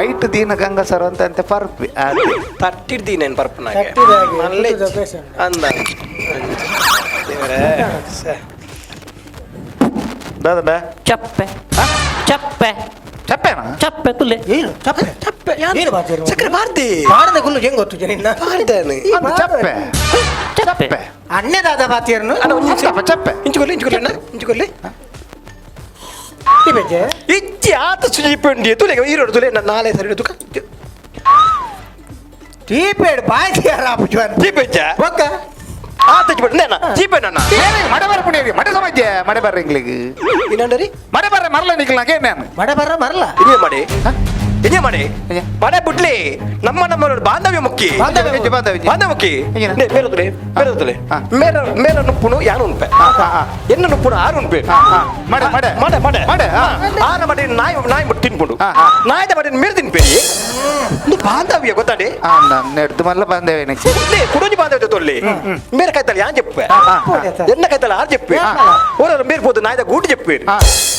ಐಟ್ ದೀನ ಗಂಗಸರ ಅಂತ ಅಂತೆ ಪರ್ಪಿ ಅದೇ. ತಟ್ಟಿಡ್ದೀನೇನು ಪರ್ಪನಾಗೆ. ತಟ್ಟಿದಾಗೆ, ಮಲ್ಲೆ ಊಟದ ಅಭ್ಯಾಸ ಉಂಟು. ಅಂದ ದೇವರೇ ಛೆ. ದಾದ ಬೇ. ಚಪ್ಪೆ ಚಪ್ಪೆ. ಚಪ್ಪೇನಾ? ಚಪ್ಪೆ ಕುಲ್ಲೆ. ಏನು ಚಪ್ಪೆ? ಚಪ್ಪೆ. ಏನು ಬಾತಿರು? ಸಕ್ಕರೆ ಬಾರ್ದಿ. ಬಾರದ ಗುಲ್ಲು ಹೆಂಗ್ ಗೊತ್ತು ನಿನ್ನ? ಬಾರ್ದಾನೆ. ಅದು ಚಪ್ಪೆ. ಚಪ್ಪೆ. ಚಪ್ಪೆ. ಅಣ್ಣದಾದ ಬಾತಿಯರ್ನು. ಅಣ್ಣ, ಒಂದು ನಿಮಿಷ. ಚಪ್ಪೆ ಚಪ್ಪೆ. ಇಂಚುಕೊಲ್ಲಿ, ಇಂಚುಕೊಲ್ಲಿ ಅಣ್ಣ, ಇಂಚುಕೊಲ್ಲಿ. ಬೆಜ್ಜೆ. ಇಚ್ಚಿ ಆತ ಸುಜಿಪಂಡಿ ತುಲೆ ಈರೋಡು ತುಲೆ ನನ್ನ ನಾಳೆ ಸರಿ ತುಕ. ಟೀಪೇಡ್ ಬಾಯ್ ತಿಯಾರ ಆಪುಜುವನ್. ಜೀಪೆಜ್ಜ. ಒಕ್ಕ. ಆತ ಜಿಪೆ ನೇನ ಜೀಪೆ ನನ್ನ. ಮಡೆ ಬರ ಪುಣ್ಯ ಮಡೆ ಸಮಾಜ ಮಡೆ ಬರ್ರಿ ಇಂಗ್ಲಿಗೆ. ಇನ್ನಂಡರಿ. ಮಡೆ ಬರ್ರೆ ಮರಲ ನಿಕ್ಲಾಗೆ ನಾನು. ಮಡ ಬರ ಮರಲ. ಇನ್ನೇ ಮಾಡಿ, ಇನ್ನೇ ಮಾಡಿ. ಅಯ್ಯ. ಮಡೆ ಬಿಡ್ಲಿ, ನಮ್ಮ ನಮ್ಮ ಬಾಂಧವ್ಯ ಮುಕ್ಕಿ. ಬಾಂಧವ್ಯ ಬಾಂಧವ್ಯ, ಬಾಂಧವ್ಯ. ಬಾಂಧವ್ಯ ಮುಕ್ಕಿ. ಏನ? ನೇ, ಮೇರೆ ತುಲೆ, ಮೇರೆ ತುಲೆ. ಹಾ. ಮೇರೆ ಮೇರೆ ನುಪ್ಪುನು ಯಾನು ಉಂಪೆ. ಹಾ, ಹಾ, ಹಾ. ಎನ್ನ ನುಪ್ಪುನು ಆರು ಉಂಪೆ. ಹಾ, ಹಾ. ಮಡೆ, ಮಡೆ. ಮಡೆ ಮಡೆ. ಮಡೆ, ಹಾ. ಆನ ಮಡೆ ನಾಯಿ ನಾಯಿ ಮುಟ್ಟಿ ತಿನ್ಕೊಂಡು. ಹಾ, ಹಾ. ನಾಯಿದ ಮಡೆ ಮೇರೆ ತಿನ್ಪೇರಿ. ಒಂದು ಬಾಂಧವ್ಯ ಗೊತ್ತಾಡಿ. ಆ, ನಾನು ನೆಡ್ದು ಮಲ್ಲ ಬಾಂಧವ್ಯ ನಿಕ್ಕು. ಲೇ, ಕುಡೊಂಜಿ ಬಾಂಧವ್ಯ ತೊಲ್ಲಿ ಮೇರೆ ಕೈತಲ್ಲ ಯಾನ್ ಚೆಪ್ಪೆ. ಹಾ, ಹಾ. ಎನ್ನ ಕೈತಲ್ಲ ಆರು ಚೆಪ್ಪೆ. ಹಾ. ಓರ ಮೇರೆ ಪೋದು ನಾಯಿದ ಗೂಡು ಚೆಪ್ಪೆ. ಹಾ.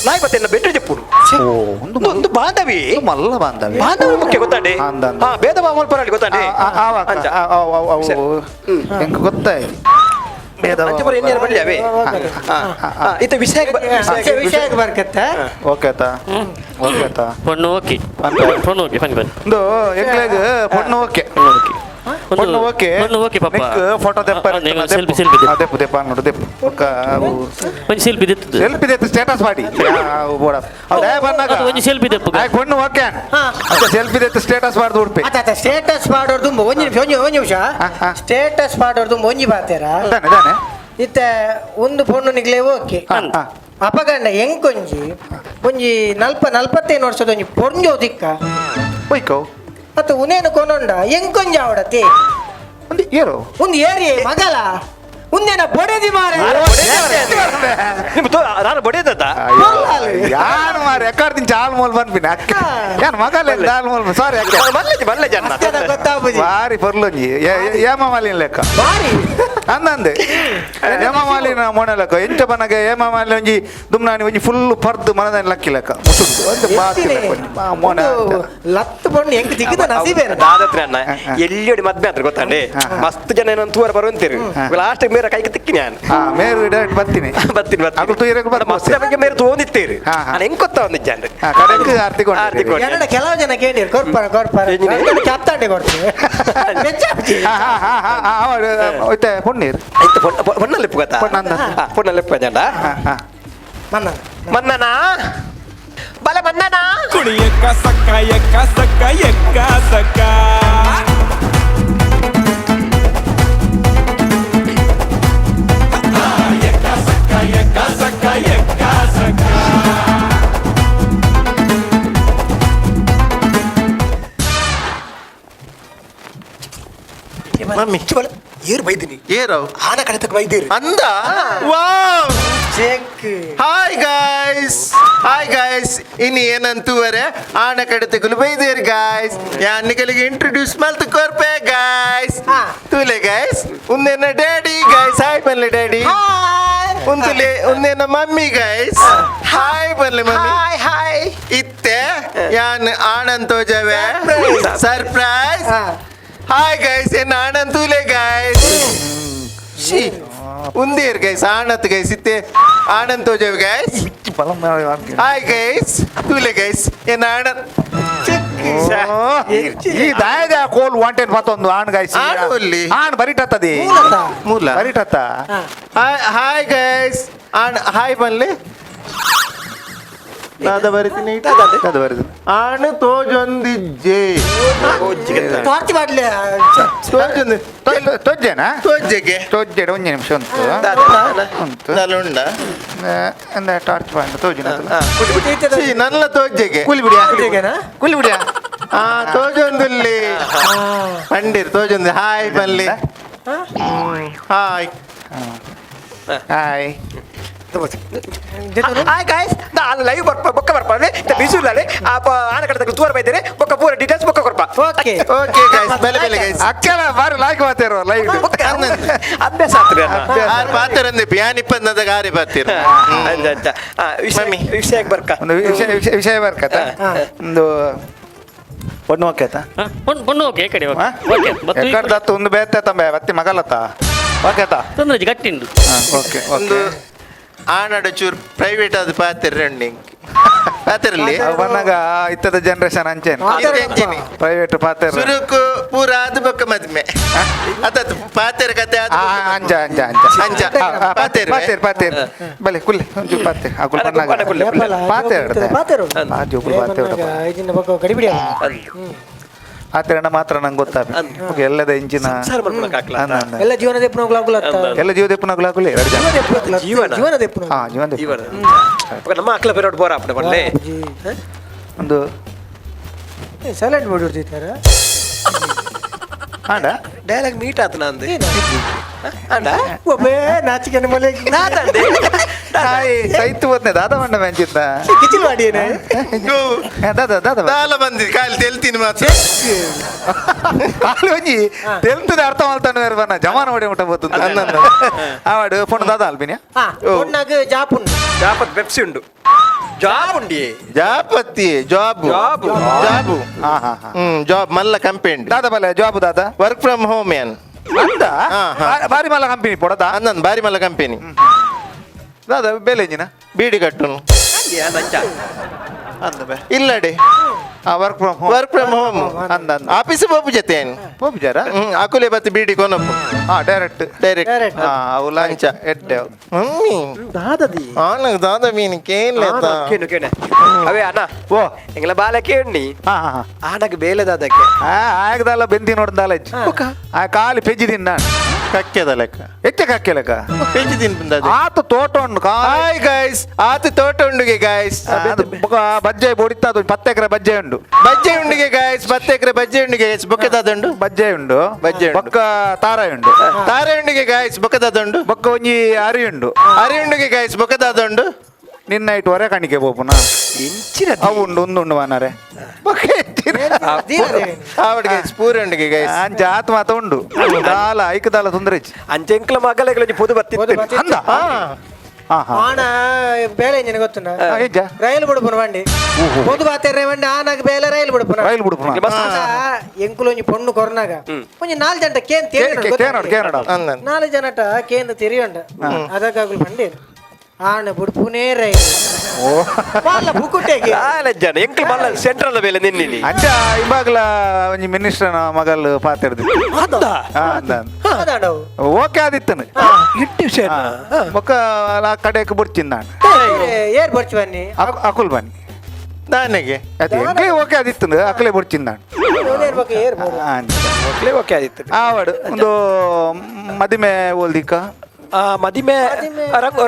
ನಾಯಿ ಮತ್ತೆ ಎನ್ನ ಬೆಟ್ಟು ಚೆಪ್ಪುಡು. ಓ, ಒಂದು ಒಂದು ಬಾಂಧವಿ. ಒಂದು ಮಲ್ಲ ಬಾಂಧವ್ಯ. ಬಾಂಧವ್ಯ ಮುಖ್ಯ ಗೊತ್ತಾಡಿ. ಅಂದ, ಅಂದ. ಹಾ, ಭೇದ ಭಾವ ಮಲ್ಪರಾಡಿ ಗೊತ್ತಾಡಿ. ಆ, ಆ, ಆ, ಅಂಚ. ಆ, ಆ, ಆ, ಆ, ಸರಿ. ಎಂಕ್ ಗೊತ್ತಾಯ್ತು ಭೇದ ಭಾವ. ಅಂಚ ಬರ ಎನ್ನೇರು ಬಳ್ಳಿ ಅವೇ. ಹಾ, ಹಾ, ಇತ್ತ ವಿಷಯ. ವಿಷಯಕ್ಕೆ ಬರ್ಕತ್ತ. ಓಕೆ ಆತಾ, ಓಕೆ ಆತಾ. ಪೊಣ್ಣು ಓಕೆ. ಪಂಪೆ. ಪೊಣ್ಣು ಓಕೆ, ಬನ್ನಿ ಬನ್ನಿ. ಒಂದು ಎಂಕ್ಲೆಗ್ ಪೊಣ್ಣು ಓಕೆ. ಪೊಣ್ಣು ಓಕೆ. ಪೊಣ್ಣು ಓಕೆ. ಪೊಣ್ಣು ಓಕೆ ಪಾಪ. ನಿಕ್ ಫೋಟೋ ದೆಪ್ಪ. Selfie selfie. ದೆಪ್ಪು ದೆಪ್ಪ ನೋಡು ದೆಪ್ಪು ಬೊಕ್ಕ ಅವು. ಒಂಜಿ ಸೆಲ್ಫಿ ದೆತ್ತದು. ಸೆಲ್ಫಿ ದೆತ್ತು ಸ್ಟೇಟಸ್ ಮಾಡಿ ಅವು ಬೋಡ ಅವು ದಯ ಬಂದಾಗ. ಅದು ಒಂಜಿ ಸೆಲ್ಫಿ ದೆಪ್ಪುಗ. ಆಯ್ ಪೊಣ್ಣು ಓಕೆ. ಹಾ. ಅತ್ತ ಸೆಲ್ಫಿ ದೆತ್ತು ಸ್ಟೇಟಸ್ ಮಾಡ್ದು ಉಡುಪಿ. ಆತ ಆತ ಸ್ಟೇಟಸ್ ಮಾಡೋರ್ ತುಂಬ ಒಂಜಿ ನಿಮಿಷ, ಒಂಜಿ ಒಂಜಿ ನಿಮಿಷ. ಹಾ, ಹಾ. ಸ್ಟೇಟಸ್ ಮಾಡೋರ್ ತುಂಬ ಒಂಜಿ ಬಾತೇರ. ದಾನೆ ದಾನೆ. ಇತ್ತ ಒಂದು ಪೊಣ್ಣು ನಿಗ್ಲೇ ಓಕೆ. ಹಾ, ಹಾ. ಅಪಗಂಡ ಎಂಕೊಂಜಿ ಒಂಜಿ ನಲ್ಪ 45 ವರ್ಷದ ಒಂಜಿ ಪೊಂಜೋ ದಿಕ್ಕ. ಒಯ್ಕೋ. ಮತ್ತು ಉನೇನು ಕೊನೊಂಡ ಎಂಕೊಂಜಿ ಆವಡತಿ. ಒಂದು ಏರು. ಒಂದು ಏರಿ ಮಗಲ ಉಂದೇನ ಬೊಡೆದಿ ಮಾರೆ. ನಾನು ಬಡಿಯದ. ಯಾನು ಮಾರೆ ಎಕ್ಕಡ್ತಿನ ಚಾಲ್ ಮೂಲ್ ಬಂದ್ಪಿನ ಅಕ್ಕ ಯಾನ್ ಮಗಲ ದಾಲ್ ಮೂಲ್ ಸಾರಿ ಅಕ್ಕ. ಮಲ್ಲೆಜ್ ಮಲ್ಲೆಜ್ ಅಣ್ಣ. ಅಷ್ಟೇನ ಗೊತ್ತಾಗುದಿ. ಬಾರಿ ಪೊರ್ಲೊಂಜಿ ಹೇಮ ಮಾಲಿನ ಲೆಕ್ಕ. ಬಾರಿ. ಅಂದಂದೆ ಹೇಮ ಮಾಲಿನ ಮೊಣೆ ಲೆಕ್ಕ ಎಂಚ ಬನಗೆ ಹೇಮ ಮಾಲಿನ ಒಂಜಿ ದುಮ್ನಾನಿ ಒಂಜಿ ಫುಲ್ ಪರ್ದು ಮನದಾನಿ ಲಕ್ಕಿ ಲೆಕ್ಕ ಮುಸುಡು ಒಂದು ಬಾತಿ ಲೆಕ್ಕ ಒಂಜಿ ಮೊಣೆ ಒಂದು ಲತ್ತು ಪೊಣ್ಣು ಎಂಕ್ ದಿಕ್ಕದ ನಸೀಬೇರ. ದಾದತ್ರ ಅಣ್ಣ. ಹಾ, ಹಾ. ಎಲ್ಲಿಯೋಡಿ ಮದ್ವೆ ಆದ್ರೆ ಗೊತ್ತಾಂಡೆ. ಹಾ, ಹಾ. ಮಸ್ತ್ ಜನ ಏನೋ ತೂರ ಬರುವಂತೀರಿ. ಹಾ. ಲಾಸ್ಟ್ ಮೇರ ಕೈಗೆ ತಿಕ್ಕಿ ನಾನು. ಹಾ ಮೇರು ಡೈರೆಕ್ಟ್ ಬರ್ತೀನಿ. ಬರ್ತೀನಿ ಬರ್ತೀನಿ. ಅಗುಳು ತೂಯರೆಗ್ ಬರ್ಪು. ಮಸ್ತ್ ಬಗ್ಗೆ ಮೇರೆ ತೋಂದಿತ್ತೀರಿ. ಹಾ, ಹಾ. ನಾನು ಹೆಂಗ್ ಗೊತ್ತಾ ಒಂದಿಜ್ಜಾನ್ರಿ. ಹಾ, ಕಡೆಕ್ ಆರ್ತಿ ಕೊಂಡಿರಿ. ಆರ್ತಿ ಕೊಂಡೆ. ಎನ್ನಡ ಕೆಲವು ಜನ ಕೇಳಿರ್ ಕೊರ್ಪಾರ ಕೊರ್ಪಾರ. ಎಂಜಿನ? ಕ್ಯಾಪ್ತಾಂಡೆ ಕೊಡ್ತೀವಿ ಬೆಚ್ಚಾಪ್ಜಿ. ಹಾ ಹಾ ಹಾ ಹಾ ಹಾ ಒಯ್ತೆ ಪೊಣ್ಣೀರ್. ಇತ್ತ ಪೊಣ್ಣಲ್ಲಿಪ್ಪು ಗೊತ್ತಾ? ಪೊಣ್ಣ ಅಂದ. ಹಾ, ಪೊಣ್ಣಲ್ಲಿಪ್ಪು ಅಜಂಡ. ಹಾ ಹಾ. ಮನ್ನ. ಮನ್ನನ ಬಲ ಮನ್ನನ. ಕುಣಿ ಎಕ್ಕ ಸಕ್ಕ ಎಕ್ಕ ಸಕ್ಕ ಎಕ್ಕ ಸಕ್ಕ. ಎಕ್ಕ ಸಕ್ಕ ಎಕ್ಕ ಸಕ್ಕ ಎಕ್ಕ ಸಕ್ಕ. ಮಮ್ಮಿ ಬಲ ಏರು ಬೈದಿನಿ. ಏರವ್. ಆನ ಕಡೆ ತಕ್ಕ ಬೈದಿರಿ. ಅಂದ wow. Check. Hi guys, hi guys. ಇನ್ನು ಏನಂತುವರೆ ಆಣ ಕಡೆ ತೆಗಲು ಬೈದೇರು ಗಾಯ್ಸ್. ಯಾನಿಕಲಿಗೆ ಇಂಟ್ರೊಡ್ಯೂಸ್ ಮಲ್ತು ಕೊರ್ಪೆ ಗಾಯ್ಸ್. ಹಾ. ತೂಲೆ ಗಾಯ್ಸ್, ಉಂದೇನ daddy guys, hi ಬನ್ಲೆ daddy. Hi. ಉಂತುಲೆ ಉಂದೇನ mummy guys, hi ಬನ್ಲೆ mummy. Hi hi. ಇತ್ತೆ ಯಾನ್ ಆಣಂತೋಜವೆ ಸರ್ಪ್ರೈಸ್. ಹಾ. ಹಾಯ್ ಗೈಸ್, ಏನ್ ಆಣಂತೂಲೆ ಗೈಸ್. She ಉಂದೇರ್ guys ಆಣತ್ guys ಇತ್ತೆ ಆಣಂತೋಜವೆ ಗೈಸ್. ಬಲ. ಹಾಯ್ ಗೈಸ್, ತೂಲೆ ಗೈಸ್ ಏನ್ ಆಣಂತ್. ಈ ದಾಯದ ಕೋಲ್ ವಾಂಟೆಡ್ ಮತ್ತೊಂದು ಆಣ್ ಗಾಯ್ಸ್. ಆಣ್ ಒಲ್ಲಿ? ಆಣ್ ಬರಿಟತ್ತದೆ. ಮೂಲತ. ಮೂಲ. ಬರಿಟತ್ತ. Hi hi guys ಆಣ್ ಹಾಯ್ ಬನ್ಲೆ ದಾದ ಬರಿತೀನಿ. ಅದು ಬರಿದು. ಆಣ್ ತೋಜೊಂದಿಜ್ಜೆ. ಟಾರ್ಚ್ ಮಾಡ್ಲಿ. ತೋಜೊಂದು. ತೊಜ್ಜೆನಾ? ತೋಜೆಗೆ. ತೊಜ್ಜೆಡ್ ಒಂಜಿ ನಿಮಿಷ ಉಂಟು ಉಂಟು. ನಲುಂಡ. ಎಂದ ಟಾರ್ಚ್ ಪಾಯಿಂಟ್ ತೋಜಿನ. ಛೀ, ನನ್ನ ತೋಜೆಗೆ. ಕೂಲಿ ಬಿಡಿಯಾ? ತೋಜೆಗೆನಾ? ಕೂಲಿ ಬಿಡಿಯಾ? ಆ ತೋಜೊಂದುಲ್ಲಿ ಪಂಡಿರ್ ತೋಜೊಂದು ಹಾಯ್ ಬನ್ಲಿ hi. Hi. Hi guys, ನಾನು ಲೈವ್ ಬರ್ಪ ಬೊಕ್ಕ ಬರ್ಪಾನೆ ಬಿಸುಲಾಲೆ ಆ ಆನ ಕಡೆ ತೂರ ಬೈದೇನೆ ಬೊಕ್ಕ ಪೂರ ಡೀಟೇಲ್ಸ್ ಬೊಕ್ಕ ಕೊರ್ಪ. Okay okay guys, ಬೆಲೆ ಬೆಲೆ ಗೈಸ್. ಅಕ್ಕಲ ಬಾರಿ ಲಾಯ್ಕ್ ಮಾತೇರು ಲೈಕ್. ಅಭ್ಯಾಸ ಆತ್ರಿ ಅಣ್ಣ. ಆರ್ ಪಾತಿರಂದೆ ಪ್ಯಾನ್ ಇಪ್ಪತ್ತದ ಗಾರಿ ಪಾತಿರ. ಅಂಚ ಅಂಚ. ಆ, ವಿಷಯ ಮಮ್ಮಿ. ವಿಷಯಕ್ಕೆ ಬರ್ಕ. ಒಂದು ವಿಷಯ ವಿಷಯ ವಿಷಯ ಬರ್ಕತ್ತ ಒಂದು ಪೊಣ್ಣು ಓಕೆತ. ಪೊಣ್ಣು ಪೊಣ್ಣು ಓಕೆ ಕಡೆ ಓಕೆ ಓಕೆ ಬತ್ತು. ಎಕ್ಕಡ್ದತ್ತು ಒಂದು ಬೇತೆ ತಂಬೆ ಬತ್ತಿ ಮಗಲತ್ತ ಓಕೆತ. ತೊಂದ್ರೆ ಗಟ್ಟಿಂಡು. ಓಕೆ. ಒಂದು ಓಕೆ. ಆನಡ ಚೂರು ಪ್ರೈವೇಟ್ ಅದು ಪಾತಿರ ಪಾತಿರಲ್ಲಿ. ಅವು ಬಂದಾಗ ಇತ್ತದ ಜನರೇಷನ್ ಅಂಚೇನು. ಪ್ರೈವೇಟ್ ಪಾತೆರ್. ಸುರುಕು ಪೂರ ಅದು ಬೊಕ್ಕ ಮದ್ಮೆ ಅತತ್ ಪಾತೆರ ಕತೆ ಅದು ಆ, ಬೊಕ್ಕ ಮದ್ಮೆ. ಅಂಚ ಅಂಚ ಅಂಚ. ಅಂಚ. ಪಾತೇರ್ ಪಾತೆರ್. ಪಾತೇರ್ ಪಾತೇರ್ ಬಲೆ ಕುಲ್ಲೆ ಒಂಚೂರು ಪಾತೇರ್ ಆ ಕುಲ್ ಅಲ್ಲ, ಬನ್ನಾಗ ಕುಲ್ಲೆ, ಕುಲ್ಲೆ. ಪಾತೇರ್ ಇಡ್ತೆ. ಪಾತೆರು. ಆ ಜೋಕುಲು ಪಾತೇರ್ ಇಡಪ್ಪ. ಇದನ್ನ ಬೊಕ್ಕ ಗಡಿಬಿಡಿ. ಪಾತೇರಣ್ಣ ಮಾತ್ರ ನಂಗೆ ಗೊತ್ತಾಗ ಓಕೆ ಎಲ್ಲದ ಇಂಚಿನ ಸಂಸಾರ ಮಾಡ್ಕೊಳಕ್ ಆಗ್ಲ. ಅಂದ, ಅಂದ. ಎಲ್ಲ ಜೀವನದ ಎಪ್ಪುನಗುಲ. ಎಲ್ಲ ಜೀವದ ಪುನಗುಲಾಕುಲೆ ಎರಡು ಜನ. ಜೀವನ. ಜೀವನದ ಎಪ್ಪುನ. ಹಾ ಜೀವನ. ಜೀವನ ಬೊಕ್ಕ ನಮ್ಮ ಅಕ್ಲ ಪೇರೋಡ್ ಬೋರ ಅಪ್ಪಣೆ ಪಡ್ಲೆ. ಒಂದು ಸೈಲೆಂಟ್ ಮಾಡಿರ್ತಿತ್ತಾರ. ಆಂಡ. ಡೈಲಾಗ್ ಮೀಟ್ ಆತನ ಅಂದೆ ಅಂಡ. ಒಬ್ಬೇ ನಾಚಿಕೆ ಮೊಲೆ. ನಾತಂದೆ. ಹಾಯ್ ಸೈತು ಹೋದ್ನೆ ದಾದ ಮಂಡ ಮ್ಯಾಂಚಿತ್ತ. ಕಿಚಿಲ್ ಮಾಡಿಯೇನೆ. ದಾದ ದಾದ. ದಾಲ ಬಂದಿ ಕಾಲಿ ತೆಲ್ತೀನಿ ಮಾತ್ರ. ಕಾಲು ಒಂಜಿ ತೆಲ್ತದ ಅರ್ಥ ಮಾಡ್ತಾನೆ ಬೇರೆ ಬನ್ನ ಜಮಾನ ಹೊಡೆ ಮುಟ್ಟ ಬೋತು. ಆವಾಡು ಪೊಣ್ಣು ದಾದ ಅಲ್ಬಿನ. ಹಾ, ಒಣ್ಣಾಗ ಜಾಪ್ ಉಂಡು. ಜಾಪತ್ ಪೆಪ್ಸಿ ಉಂಡು, ಜಾಬ್ ಉಂಡಿ. ಜಾಪತಿ job. Job. Job. ಹಾ ಹಾ ಹಾ. ಜಾಬ್ ಮಲ್ಲ ಕಂಪೆಂಡ್. ದಾದ ಬಲೆ ಜಾಬ್ ದಾದ? Work from home ಏನ್. ಅಂದ. ಹಾ, ಹಾ. ಬಾರಿ ಮಲ್ಲ ಕಂಪನಿ ಪೊಡದ. ಅಂದನ್ ಬಾರಿ ಮಲ್ಲ ಕಂಪೆನಿ. ದಾದ ಬೇಲೆ ಇಂಜಿನ? ಬೀಡಿ ಕಟ್ಟುನು. ಅಂಚ. ಅಂದ ಬೆ. ಇಲ್ಲಡೆ. ಆ work from home. Work from home. ಅಂದ ಅಂದ. ಆಫೀಸ್ ಬೋಪು ಜೊತೆ ಏನ್. ಪೋಪಿಜಾರ. ಅಕುಲೆ ಬತ್ತಿ ಬೀಡಿ ಕೊನಪ್ಪು. ಹಾ direct. Direct. Direct. ಹಾ ಅವು ಲಂಚ ಅಂಚ. ಎಡ್ಡೆ ಅವು. ಮಮ್ಮಿ. ದಾದದಿ. ಆನಗ್ ದಾದ ಮೀನು ಕೇನ್ಲೆ. ಕೇನು ಕೇನು ಅವೇ ಅಣ್ಣ. ಓ. ಎಂಗ್ಲ ಬಾಲ ಕೇಣ್ಣಿ. ಹಾ ಹಾ ಹಾ. ಆನಗ್ ಬೇಲೆ ದಾದಕ್ಕೆ. ಆ ಆಗದಲ್ಲ ಬೆಂದಿ ನೋಡ್ದಲ್ಲ ಇಜ್ಜಿ. ಆ ಕಾಲಿ ಪೆಜ್ಜಿ ತಿನ್ನ. ಕಕ್ಕೆದ ಲೆಕ್ಕ. ಎಚ್ಚ ಕಕ್ಕೆ ಲೆಕ್ಕ. ಪೆಜ್ಜಿ ತಿನ್ಪುಂದದೆ. ಆತ ತೋಟ ಉಂಡು ಕಾಲಿ. ಹಾಯ್ ಗೈಸ್, ಆತ ತೋಟ ಉಂಡುಗೆ ಗೈಸ್. ಅದು ಬೊಕ ಬಜ್ಜೆ ಬೊಡಿತ ಅದು 10 ಎಕರೆ ಬಜ್ಜೆ ಉಂಡು. ಬಜ್ಜೆ ಉಂಡುಗೆ ಗೈಸ್, 10 ಎಕರೆ ಬಜ್ಜೆ ಉಂಡುಗೆ ಗೈಸ್. ಬೊಕ್ಕದಾದುಂಡು. ಬಜ್ಜೆ ಉಂಡು. ಬಜ್ಜೆ ಉಂಡು. ಬೊಕ್ಕ ತಾರಾಯಿ ಉಂಡು. ತಾರೆ ಉಂಡುಗೆ ಗೈಸ್, ಬೊಕ್ಕದಾದುಂಡು. ಬೊಕ್ಕ ಒಂಜಿ ಅರಿ ಉಂಡು. ಅರಿ ಉಂಡುಗೆ ಗೈಸ್, ಬೊಕ್ಕದಾದುಂಡು. ನಿನ್ನ ಇಟ್ಟು ಹೊರೆ ಕಾಣಿಕೆ ಪೋಪುನ. ಇಂಚಿನ. ಅವು ಉಂಡು ಒಂದು ಉಂಡು ಮಾನಾರೆ ಬೊಕ್ಕ ಎತ್ತಿನ. ಆವಡ್ ಗೈಸ್, ಪೂರ ಉಂಡುಗೆ ಗೈಸ್. ಅಂಚ ಆತ್ ಮಾತ ಉಂಡು ದಾಲ ಐಕ್ ದಾಲ ತೊಂದರೆ ಇಜ್ಜಿ. ಅಂಚ ಎಂಕ್ಲ ಮಗಲೆಗಳ ಒಂಜಿ ಪೊದು ಪೊದು ಬತ್ತಿತ್ತು. ಬತ್ತಿತ್ತು. ಅಂದ ಹಾ ಹಾ. ಆಣ ಬೇಲೆ ಇಂಜಿನ ಗೊತ್ತುಂಡ? ಆ, ಇಜ್ಜ? ರೈಲು ಬಿಡುಪುನ ಬಂಡಿ ಪೊದು ಬಾತೆರ್ರೆ ಬಂಡಿ ಆನಾಗ ಬೇಲೆ ರೈಲು ಬಿಡುಪುನ. ರೈಲ್ ಬಿಡುಪುನ. ಎಂಕುಲು ಒಂಜಿ ಪೊಣ್ಣು ಕೊರ್ನಾಗ ಒಂಜಿ ನಾಲ್ ಜಂಟ ಕೇನ್. ಕೇನೋಡು ಕೇನೋಡು. ಅಂದನ್. ನಾಲ್ ಜನಟ ಕೇಂದ್ರ ತಿರಿಯೊಂಡ ಅದಕ್ಕಾಗಲು ಬಂಡಿ ಆಣ ಬುಡ್ಪುನೇ ರೈಲು ಬಾಲ ಬುಕ್ಕುಟೆಗೆ. ಜನ ಎಂಕ್ಲ ಮಲ್ಲ ಸೆಂಟ್ರಲ್ ಬೇಲೆ ನಿನ್ನಿನಿ. ಅಂಚ ಇಂಬಾಗ್ಲ ಒಂಜಿ ಮಿನಿಸ್ಟರ್ನ ಮಗಲ್ ಪಾತೆರ್ದು. ಅಂದ. ಹಾ ಅಂದ. ಅದಾಂಡವು. ಓಕೆ ಆದಿತ್ತನು. ಇಟ್ಟು ವಿಷಯ. ಬೊಕ್ಕ ಆ ಕಡೆಕ್ ಬುಡ್ಚಿಂದ. ಏರ್ ಬರ್ಚು ಬನ್ನಿ. ಅಕುಲ್ ಬನ್ನಿ. ದಾನೆಗೆ. ಅದು ಎಂಕ್ಲೇ ಓಕೆ ಆದಿತ್ತನು ಅಕಲೆ ಬುಡ್ಚಿಂದ. ಏರ್ ಬಗ್ಗೆ ಏರ್ ಬೋಡು. ಮಕ್ಳೇ ಓಕೆ ಆದಿತ್ತು. ಆವಡು ಒಂದು ಮದಿಮೆ ಓಲ್ದಿಕ್ಕ. ಆ ಮದಿಮೆ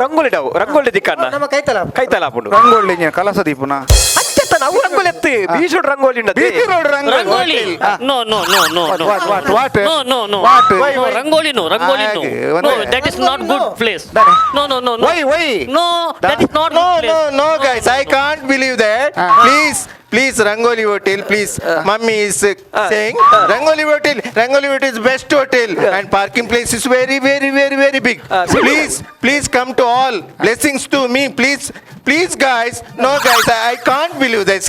ರಂಗೋಲಿ ಡಾವು ರಂಗೋಲಿ ದಿಕ್ಕಣ್ಣ. ನಮ್ಮ ಕೈತಲ. ಕೈತಲ ಹಾಪುಂಡು. ರಂಗೋಲಿ ಇಂಜಿನ ಕಲಸ ದೀಪುನ. ಅಂಚತ್ತ ನಾವು ರಂಗೋಲಿ ಎತ್ತು ಬೀಸುಡು ರಂಗೋಲಿ ಉಂಡತೆ. ಬೀದಿ road rangoli. No no no no no. What what what? No no no. What? No rangoli, no rangoli, no. ಹಾಗೆ, ನೋ ಒಂದೇ. That is not good place. ದಾನೆ. No no no no. Why why? No, that is not No, good no, place. no, guys, I can't believe that. Ah. Please, please, Rangoli Hotel, please. Mummy is saying, Rangoli Hotel, Rangoli Hotel is best hotel and parking place is very, very, very, very big. Please, please come to all. Blessings to me, please. Please, guys. No, guys, I can't believe this.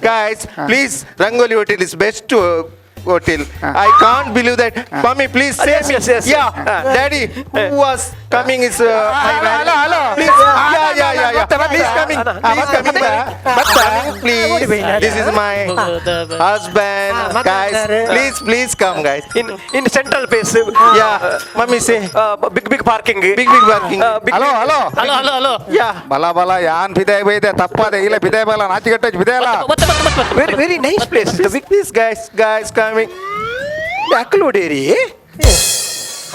Guys, please, Rangoli Hotel is best hotel. I can't believe that. Mummy, please say Yes, me. yes, yes. Yeah, daddy, who was coming is my hello, marriage. hello. Please, yeah, yeah, yeah, yeah. Please coming, please coming back. Coming, please. This is my husband, guys. Please, please come, guys. In in central place. Yeah, mummy say big big parking. Big big parking. Hello hello. Hello hello hello. Yeah. ಬಲ ಬಲ ಯಾನ್ ಫಿದೆ ಬೈದೆ ತಪ್ಪದೆ ಇಲ್ಲ ಫಿದೆ ಬಲ ನಾಚಿಗೆಟ್ಟ ಫಿದೆ ಅಲ್ಲ. ಮತ್ತೆ ಮತ್ತೆ ಮತ್ತೆ ಮತ್ತೆ. Very very nice place. Please, guys, guys, coming. ಅಕ್ಕಲು ಹೊಡೆಯರಿ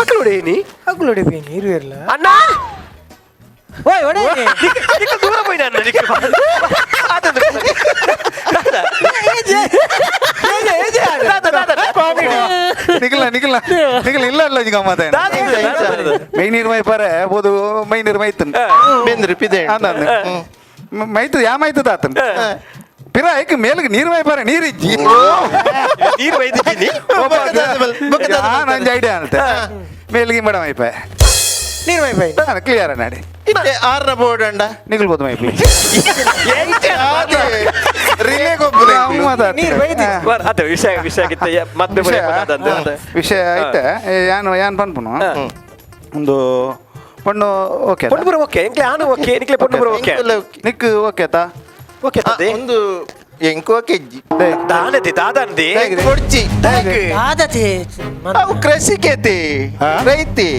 ಅಕ್ಕಲು ಹೊಡೆಯನಿ. ಅಗುಲು ಹೊಡಿಪೇನಿ ಇರುವಿರಲ್ಲ. ಅಣ್ಣ. ಓಯ್ ಒಡೆ. ನಿಕ್ಕ ದೂರ ಪೋಯ್ನ ಅಣ್ಣ ನಿಕ್ಕ. ಆತಂದು. ದಾದ, ದಾದ, ದಾದ. ನಿಗಲ ನಿಗಲ ನಿಗಲ ಇಲ್ಲ ಇಲ್ಲ ಈಗ ಮಾತಾಡ ಮೈ ನೀರು ಮೈಪಾರೆ ಬೋದು ಮೈ ನೀರು ಮೈತನ್ ಬೆಂದ್ರಿ ಪಿದೆ ಅಂದ ಮೈತು ಯಾ ಮೈತದ ಆತನ್ ಪಿರ ಐಕ್ ಮೇಲ್ಗೆ ನೀರು ಮೈಪಾರೆ ನೀರು ಇಜ್ಜಿ ನೀರು ಒಯ್ದಿದ್ದೀನಿ ನಂಜ ಐಡಿಯಾ ಅಂತ ಮೇಲ್ಗೆ ಮೇಡಮ್ ಐಪ ನೀರು ಮೈ ಬೈ ಕ್ಲಿಯರ್ ನಾಡಿ ಇತ್ತೆ ಆರ್ನ ಬೋರ್ಡ್ ಅಂಡ ನಿಗಲ್ಬೋದು ಮೈಪಿ ರಿಲೇ ಗೊಬ್ಬರ ನೀರು ಬೈದಿ. ಅದೇ ವಿಷಯ ವಿಷಯ ಆಗಿತ್ತು ಮತ್ತೆ ವಿಷಯ ವಿಷಯ ಐತೆ ಯಾನ್ ಯಾನ್ ಪನ್ಪುನು ಒಂದು ಪಣ್ಣು ಓಕೆ ಪೊಣ್ಣು ಓಕೆ ಎಂಕ್ಲೆ ಆನು ಓಕೆ ನಿಕ್ಲೆ ಪೊಣ್ಣು ಓಕೆ ನಿಕ್ ಓಕೆ ತಾ ಓಕೆ ತದೆ ಒಂದು ಎಂಕೋ ಕೆಜ್ಜಿ ದಾನದಿ ದಾದಂದಿ ಕೊಡ್ಚಿ ಆದತೆ ಅವು ಕೃಷಿಕೇತಿ ಹಾ? ರೈತಿ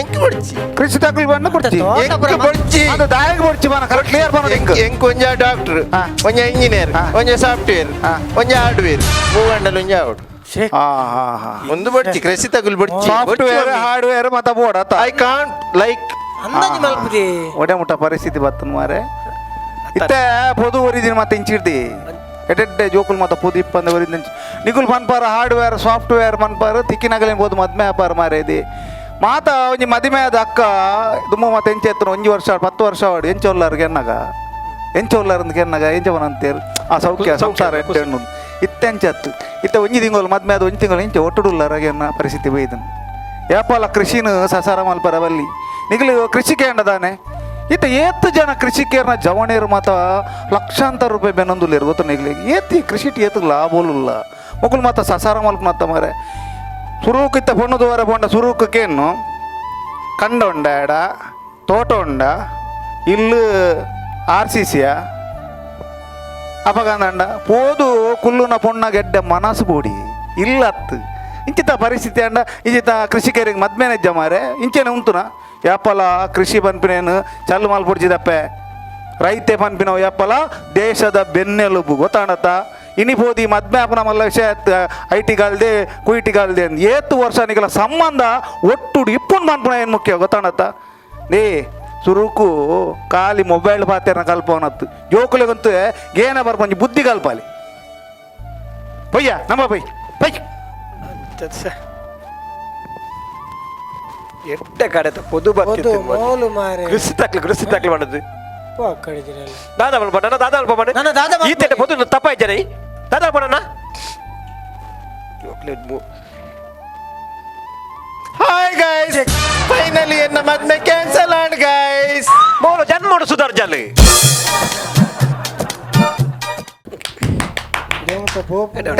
ಎಂಕ್ ಕೊಡ್ಚಿ ಕೃಷಿ ತಕಲ್ ಬಣ್ಣ ಕೊಡ್ಚಿ ತೋಟ ಪೂರ ಎಂಕ್ ಕೊಡ್ಚಿ ಅದು ದಾಯಕ ಕೊಡ್ಚಿ ಬಾನ ಕರೆಕ್ಟ್ ಕ್ಲಿಯರ್ ಬಾನ ಎಂಕ್ ಎಂಕ್ ಒಂಜ ಡಾಕ್ಟರ್ ಹಾ. ಒಂಜ ಇಂಜಿನಿಯರ್ ಹಾ. ಒಂಜ ಸಾಫ್ಟ್ವೇರ್ ಹಾ. ಒಂಜ ಹಾರ್ಡ್ವೇರ್ ಮೂವಂಡಲ್ ಒಂಜ ಆವಡು ಹಾ ಹಾ ಹಾ ಒಂದು ಬಡ್ಚಿ ಕೃಷಿ ತಗುಲ್ ಬಡ್ಚಿ ಸಾಫ್ಟ್ವೇರ್ ಹಾರ್ಡ್ವೇರ್ ಮತ್ತ ಬೋರ್ಡ್ ಆತ I can't like ಅಂದಾಜು ಮಲ್ಪುಜಿ ಒಡೆ ಮುಟ್ಟ ಪರಿಸ್ಥಿತಿ ಬತ್ತನ್ ಮಾರೆ ಇತ್ತೆ ಪೊದು ಒರಿದಿನ ಮತ್ತೆ ಇಂಚಿಡ್ದಿ ಎಡೆಡ್ಡೆ ಜೋಕುಲ್ ಮತ್ತ ಪೊದು ಇಪ್ಪಂದ ಒರಿದಿನ ನಿಗುಲ್ ಮನ್ಪಾರ ಹಾರ್ಡ್ವೇರ್ ಸಾಫ್ಟ್ವೇರ್ ಮನ್ಪಾರ ತಿಕ್ಕಿನಗಲೇನ್ ಬೋದು ಮದ್ಮೆ ವ್ಯಾಪಾರ ಮಾರೇದಿ ಮಾತ ಒಂಜಿ ಮದಿಮೆ ಆದ ಅಕ್ಕ ದುಮ್ಮ ಮತ್ತೆ ಎಂಚ ಎತ್ತನ ಒಂಜಿ ವರ್ಷ 10 ವರ್ಷ ಆಡು ಎಂಚ ಒಲ್ಲಾರ್ ಕೆನ್ನಗ ಎಂಚ ಒಲ್ಲಾರ್ ಅಂದ್ ಕೆನ್ನಗ ಎಂಚ ಅಂತೇರು ಆ ಸೌಖ್ಯ ಸಂಸಾರ ಎಡ್ಡೆ ಹೆಣ್ಣು ಇತ್ತೆ ಎಂಚತ್ತು ಇತ್ತೆ ಒಂಜಿ ತಿಂಗಳು ಮದ್ಮೆ ಆದ ಒಂಜಿ ತಿಂಗಳು ಎಂಚ ಒಟ್ಟುಡುಲ್ಲಾರ ಎನ್ನ ಪರಿಸ್ಥಿತಿ ಬೈದನು ಯಾಪಲ ಕೃಷಿನ ಸಸಾರ ಮಲ್ಪರ ಬಲ್ಲಿ ನಿಗಲು ಕೃಷಿ ಕೇಂದ್ರ ಇತ್ತ ಏತ್ ಜನ ಕೃಷಿಕೇರ್ನ ಜವಣೇರು ಮಾತ ಲಕ್ಷಾಂತರ ರೂಪಾಯಿ ಬೆನ್ನೊಂದುಲ್ಲೇರು ಗೊತ್ತ ನಿಗ್ಲಿ ಏತ್ ಈ ಕೃಷಿ ಏತ್ ಲಾಭೋಲುಲ್ಲ ಮೊಗುಲ್ ಮಾತ ಸಸಾರ ಮಲ್ಪನತ್ತ ಮಾರೆ ಸುರೂಕ್ ಇತ್ತ ಪೊಣ್ಣು ಪೊಂಡ ಸುರೂಕಕ್ಕೇನು ಕಂಡ ಉಂಡ ಎಡ ತೋಟ ಉಂಡ ಇಲ್ಲು ಆರ್ ಸಿ ಸಿಯ ಅಪಗಂದಂಡ ಪೋದು ಕುಲ್ಲುನ ಪೊಣ್ಣ ಗೆಡ್ಡೆ ಮನಸ್ಸು ಬೋಡಿ ಇಲ್ಲತ್ತು ಇಂಚಿತ ಪರಿಸ್ಥಿತಿ ಅಂಡ ಇಂಚಿತ ಕೃಷಿಕರಿಗೆ ಮದ್ಮೇನೆ ಮಾರೆ ಇಂಚೆನೆ ಉಂತುನ ಯಾಪಲ ಕೃಷಿ ಪನ್ಪಿನೇನು ಚಲ್ಲು ಮಲ್ಪುಡ್ಜಿದಪ್ಪೆ ರೈತೆ ಪನ್ಪಿನವು ಯಾಪಲ ದೇಶದ ಬೆನ್ನೆಲುಬು ಗೊತ್ತಾಣತ್ತ ಇನಿ ಪೋದಿ ಮದ್ಮೆ ಆಪನ ಮಲ್ಲ ವಿಷಯ I T ಗಾಲ್ದೆ ಕುಯಿಟಿ ಗಾಲ್ದೆ ಅಂದ್ ಏತು ವರ್ಷ ನಿಗಲ ಸಂಬಂಧ ಒಟ್ಟುಡು ಇಪ್ಪುನ್ ಮನ್ಪುನ ಏನು ಮುಖ್ಯ ಗೊತ್ತಾಣತ್ತ ಲೇ ಸುರುಕು ಖಾಲಿ ಮೊಬೈಲ್ ಪಾತೇರ್ನ ಕಲ್ಪವನತ್ತು ಜೋಕುಲೆಗಂತೂ ಗೇನ ಬರ್ಪಂಜಿ ಬುದ್ಧಿ ಕಲ್ಪಾಲಿ ಪೊಯ್ಯ ನಮ್ಮ ಪೊಯ್ ಪೊಯ್ ಎಡ್ಡೆ ಕಡೆ ಪೊದು ಪೊದು ಬರ್ತಿತ್ತು ಮೋಲು ಮಾರೆ ಕೃಷಿ ತಾಕ್ಲು ಕೃಷಿ ತಾಕ್ಲು ಮಾಡೋದು ಪಕ್ಕಡಿಜಿರಲ್ಲ ದಾದಾ ಮಲ್ಪಣ್ಣ ದಾದಾ ಅಲ್ಪ ನನ್ನ ದಾದಾ ಮಲ್ಪ ಈತೆಟ ಪೊದು ತಪ್ಪಾಯ್ತಾರೆ ದಾದಾ ಅಲ್ಪಣ್ಣ ಹಾಯ್ ಗೈಸ್ ಫೈನಲಿ ಎನ್ನ ಮದ್ಮೆ ಕ್ಯಾನ್ಸಲ್ ಆಂಡ್ guys Molu ಜನ್ಮೋಡು Sudhar Jal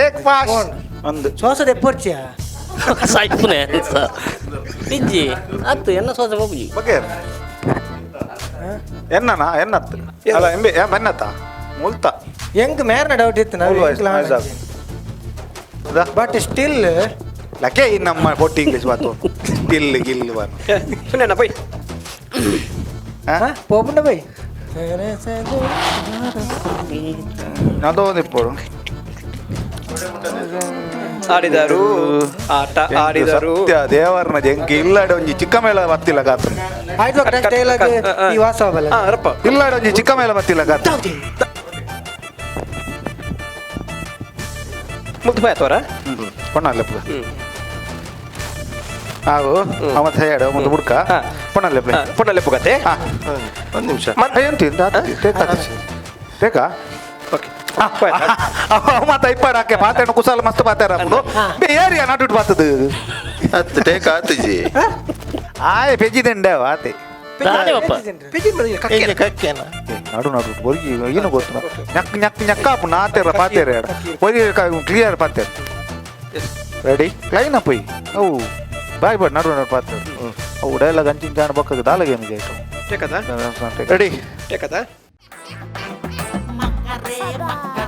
take fast ಒಂದು ಶ್ವಾಸದ ಎಪ್ಪರ್ಚಿಯ ಸಾಯ್ಪುನೆ ಅಂತ ಇಜ್ಜಿ ಅತ್ತು ಎನ್ನ ಸೋಸ ಹೋಗುಜಿ ಬಗ್ಗೆ ಎನ್ನನಾ ಎನ್ನತ್ತು ಅಲ್ಲ ಎಂಬೆ ಎನ್ನತ್ತ ಮುಲ್ತ ಹೆಂಗ್ ಮೇರ್ನ ಡೌಟ್ ಇತ್ತು ಮೂಲು ವಯಸ್ಸು, ವಯಸ್ಸು. ಬಟ್ ಸ್ಟಿಲ್ ಲಕೆ ಈ ನಮ್ಮ ಪೊಟ್ಟಿ ಇಂಗ್ಲೀಷ್ ಬಾತು ಟಿಲ್ ಗಿಲ್ ಬಾನು ಸುಮ್ಮನೆ ಪೊಯ್ ಪೋಪುಂಡ ಬೈ ಅದು ಒಂದು ಇಪ್ಪೋಡು ಆಡಿದರು ಆಟ ಆಡಿದರು ಸತ್ಯ ದೇವರನ ಜಂಕಿ ಇಲ್ಲಾಡೆ ಒಂಜಿ ಚಿಕ್ಕ ಮೇಳ ಬತ್ತಿಲ್ಲ ಗಾತ್ರ ಆಯ್ತು ನೆಕ್ಸ್ಟ್ ಡೈಲಾಗ್ ಈ ವಾಸವಲ್ಲ ಹಾ ರಪ್ಪ ಇಲ್ಲಾಡೆ ಒಂಜಿ ಚಿಕ್ಕ ಮೇಳ ಬತ್ತಿಲ್ಲ ಗಾತ್ರ ಮುದ್ದು ಬಾಯ್ ತೋರ ಪೊಣ್ಣಲ್ಲೆ ಪುಗ ಆವು ಅವ ಹೇಳು ಒಂದು ಬುಡ್ಕ ಪೊಣ್ಣಲ್ಲೆ ಪ್ಲೇ ಪೊಣ್ಣಲ್ಲೆ ಪುಗತೆ ಹಾ ಒಂದು ನಿಮಿಷ ಎಂತ ಟೇಕಾ ಓಕೆ ಮತ್ತ ಇಪ್ಪಾಡ ಹಾಕೆ ಪಾತೆಣ್ಣು ಕುಸಾಲ ಮಸ್ತ್ ಪಾತಾರ ಬೇ ಏರಿಯಾ ನಟುಟ್ ಪಾತದು ಹತ್ತು ಟೇಕ್ ಆತುಜಿ ಆಯ್ ಪೆಜ್ಜಿದೆಂಡೆ ಆತೆ ದಾದೇವಪ್ಪ ಎಂಜ ಕಕ್ಕೆನ ನಡು ನಡು ಒರ್ಗಿ ಏನು ಗೊತ್ತು ñಕ್ ñಕ್ ñಕ್ಕಾಪು ನಾತೆರ ಪಾತೇರ ಎಡ ಒರಿ ಕ್ಲಿಯರ್ ಪಾತೇರ ರೆಡಿ ಲೈನ್ ಅಪ್ ಅವು ಬಾಯ್ ಬಾಯ್ ನಡು ನಡು ಪಾತೇರ ಅವು ಡೈಲಾಗ್ ಅಂಚಿನ ಜಾಣ ಬಕ್ಕಗೆ ದಾಲ ಗೇಮ್ ಇದೆ ಟೇಕದ ರೆಡಿ ಟೇಕದ ಮಕ್ಕರೇ ಮಕ್ಕ